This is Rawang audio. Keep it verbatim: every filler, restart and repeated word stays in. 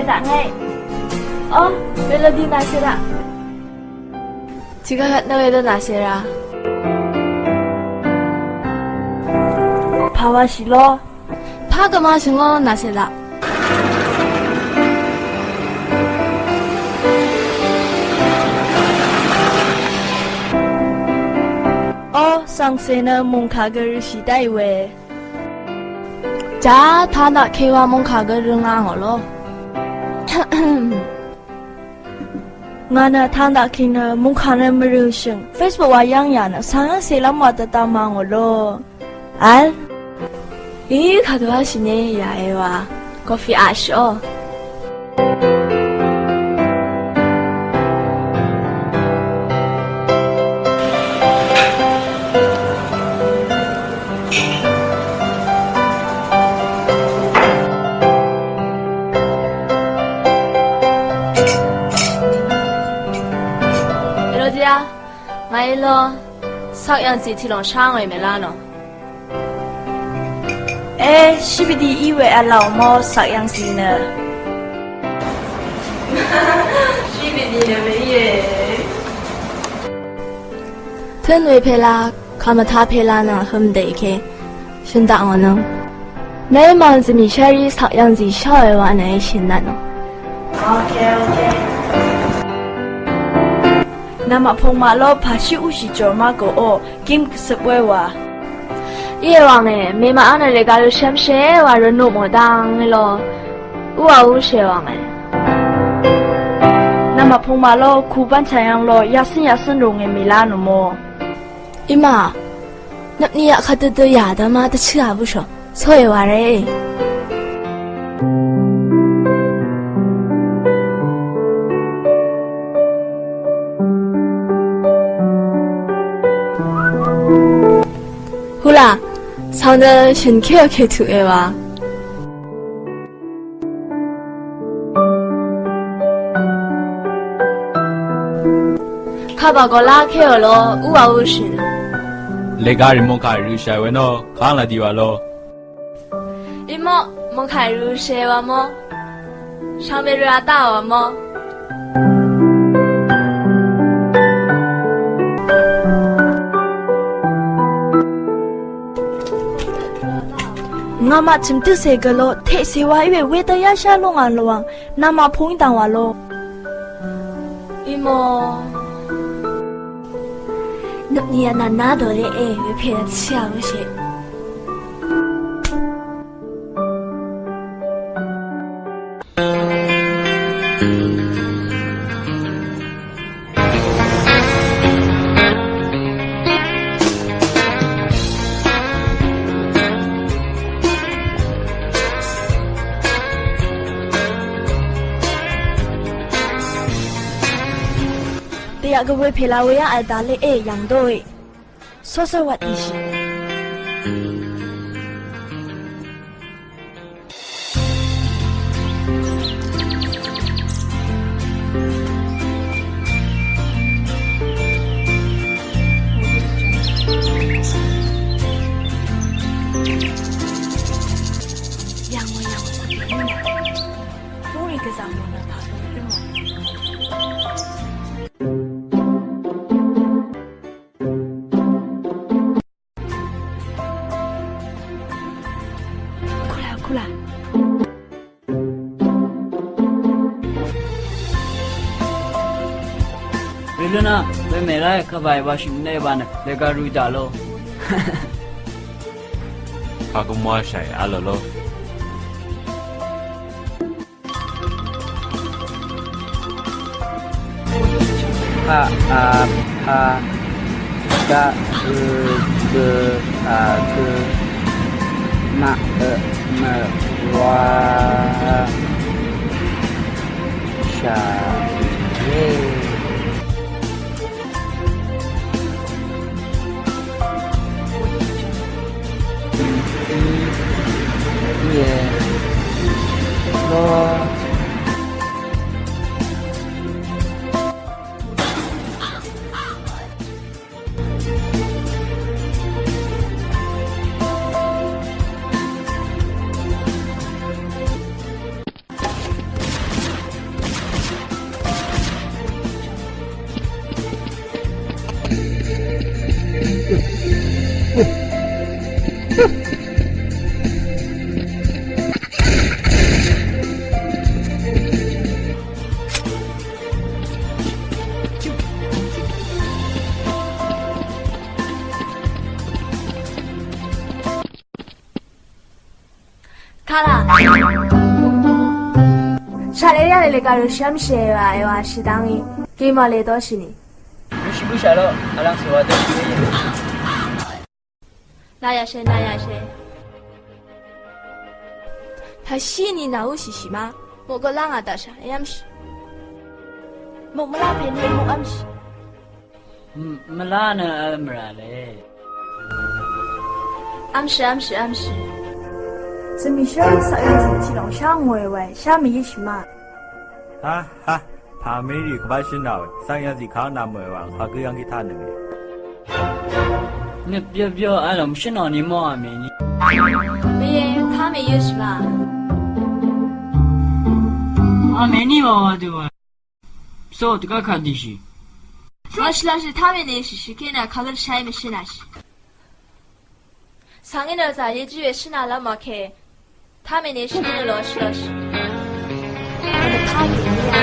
Daq ngàí. Ó, Melody nàcè daq. Tiq gvgvt nø wedø nàcè rá. Pàwá shì ló. Pà gø má shø̀ngó nàcè daq. Ó, svng cè nø mòngkà gø rø̄shì daqì we. Jàá taq naq kewā mòngkà gø rø̄ ngà ngò ló. Ngà nø taq naq kì nø mòngkà nø mvrø̄shø̀ng. Facebook wà yv́ng yà nø svng yv́ng cèlv́m wà dvdvm mà ngò ló. Vl. Í, kadø wáshì nø yà èwà. Coffee a shì ó. Melody a, ngàí ló, saq yv̀ngzì tiq lòng shá ngòe mèlá nò. E, shíbidi í we vlàò mò saq yv̀ngzì nø. Shíbidi nø mèíe. Tø̄n we pèlá, kàmvtá pèlá nø høm dèke. Shø̀n daq ngò nø. Nèí mv̀ng zø̀mì shvrí saq yv̀ngzì shá we wa nø shø̀n daq nò. Ok, ok. Namaq pungmaq ló pàshí úshì jòr má gø ó, gím gvsøp wé wa. Íe wàngè, mèmaq á nø lèga rø shv́mshé wa rø nuq mò dang ló. Úwa úshì wàngè. Namaq pungmaq ló, kùbán chàyv́ng ló, yaqcǿn yaqcǿn rùngè mìlá nò mò. Íma, nvpni yaq kadødø yà dvma dvchø̄ a bǿshò. Sóyè wà ré. Hula, sàwndø shø̀n kéò kètuq èwà. Kaba gø lá kéò lo, úwa úshì nø. Lèga rì mòngkà rø̄shà we nò, kàngla dì wà lo. Imo, mòngkà rø̄shà we wa mò. Shvngbe rø̄ a dá wa mò. Ngàmaq chø̀m tǿcè gø lo, teqcè wa í we wedø yáshá lú ngà lvwàng, namaq pung í dv̀ng wà lo. Imo. Nøpni a nà ná dò le e, wepè a chì a wéshì. Dèyaq gø wepè la we á vl dale e yv̀ng dóì. Sósór wat dìshì. Yv̀ng mò yv̀ng mò. Fúnni gvzà mò nø pà dø dø mò. Kula, kula. Rìløna, we mèra e kavai wa shø̀n ne wa nø, lega rui dà lo. Kagumwa shai alolo. Pa, a, pa, ga, ø, gø, a, gø, ma, ø, mø, wa, sha, ye. Kala. Shale ya le ka lo sham she wa e wa shi dang i. Ki ma le do shi ni. Lu shi bu sha lo, a lang se wa do shi. Na ya she, na ya she. Ta shi ni na u shi shi ma. Mo ko lang a da sha, yam shi. Mo mo la pe ni mo am shi. Mvlá nø vl mvrà le. Vmshì, vmshì, vmshì. Zvmì shǿ í svng yv́ng zì tiq lòng shá ngòe we, shá mèyǿshì ma. Ha ha, pà mèrí kvbá shǿ nà we, svng yv́ng zì kaq nà mòe wa, kaq gǿ yv́ng gí taq nø we. Nø byø byø vl lòng shǿ nò ni mò a mèní. Mèyé, taq mèyǿshì ma. A mèní wa wa dø wa. Pso tø kaq kaq dishì. Lashì lashì taq mèní shì shì kèní kaq lashì shì mèshì nashì. Svng í nø zà yejí we shì nà lv́m a ke. Taq mèní shì nø lashì lashì. Taq mèní a